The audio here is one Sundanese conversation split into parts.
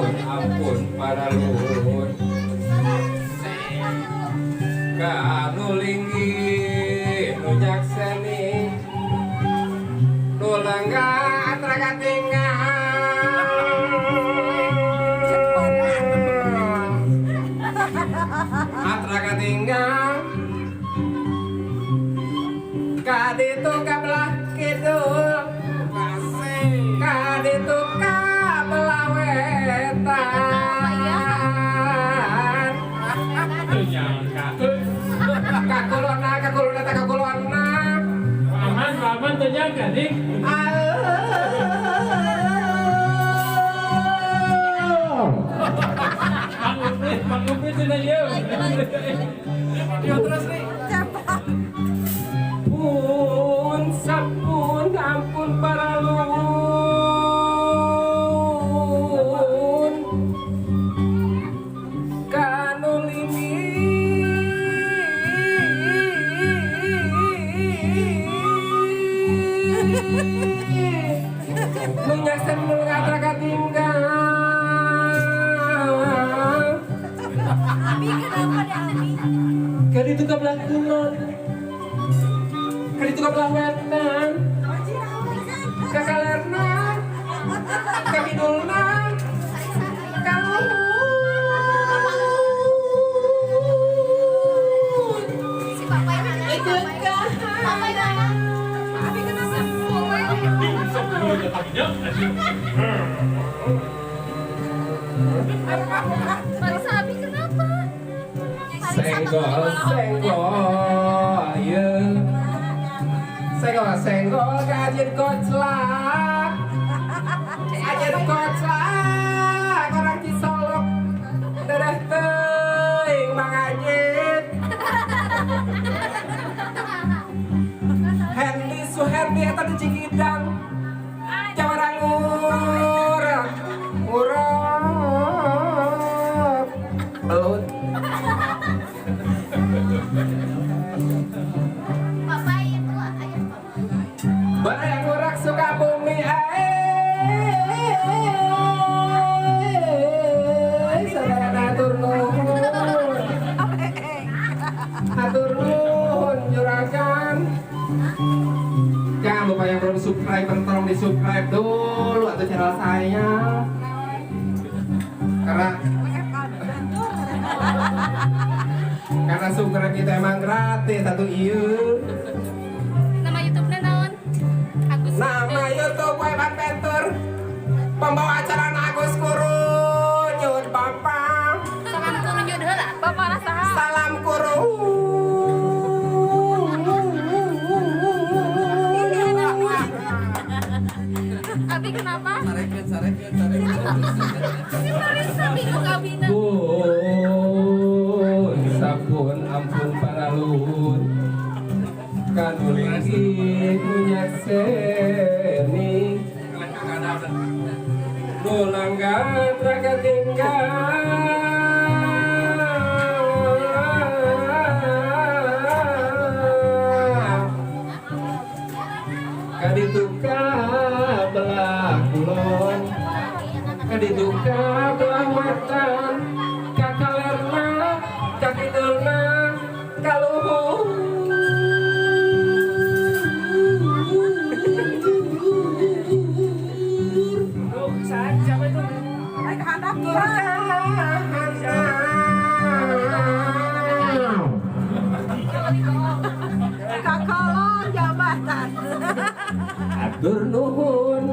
Sapun ampun paraluhur kanu linggih nu nyakseni nu lenggah atra katinggal atra katinggal kaditu kabelah kidul kaditu kabelah wetan kakulona kakulona ta kakulona Aman, aman teu nyangka nih. Mang Uprit, Mang Uprit cenah ieu. Video terus nih. Pun sapun ampun paralun kanu linggih nu nyaksen nu ngatra katinggal. Abi kenapa dah Abi? Kaditu ka belah kulon, kaditu ka belah wetan, ka kalerna, ka kidulna, ka luhur. Si papa yang mana? Itu ka Papa yang mana? Abi kenapa? Sok dulu kakinya. Marisa Abi kenapa? Senggol senggol ye, senggol senggol ka koclak, ajin koclak orang Cisolok dedeh teuing Mang Ajit Hendi Suherdi eta di Cikidang jawara ngurek ngurek belut. Papa itu ayah papa. Barang ngurak Sukabumi sadayana hatur nuhun. Hatur nuhun juragan. Jangan lupa yang belum subscribe, tolong di subscribe dulu atau channel saya. Karena subscribe itu emang gratis satu ieu. Nama YouTube-nya naon? Agus. Nama YouTube Web Adventure. Pembawa acara Agus Kurunyut Bapak. Salam kurunyut heula. Bapak lah saha? Salam kurun. Abi kenapa? Sarekeun, sarekeun, sarekeun. Si Marisa bingung Abina. Pun sapun ampun paraluhur kanu linggih nu nyakseni nu langgan raka tinggal kaditu ka belah kulon kaditu ka belah wetan ka kalerna ka kidulna ka luhur. Siapa itu? Kakolon jabatan. Atur nuhun,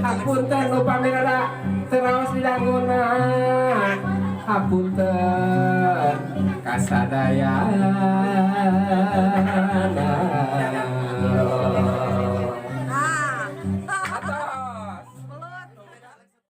hapunten upami rada teraos di dangunan. Hapunten kasadayana.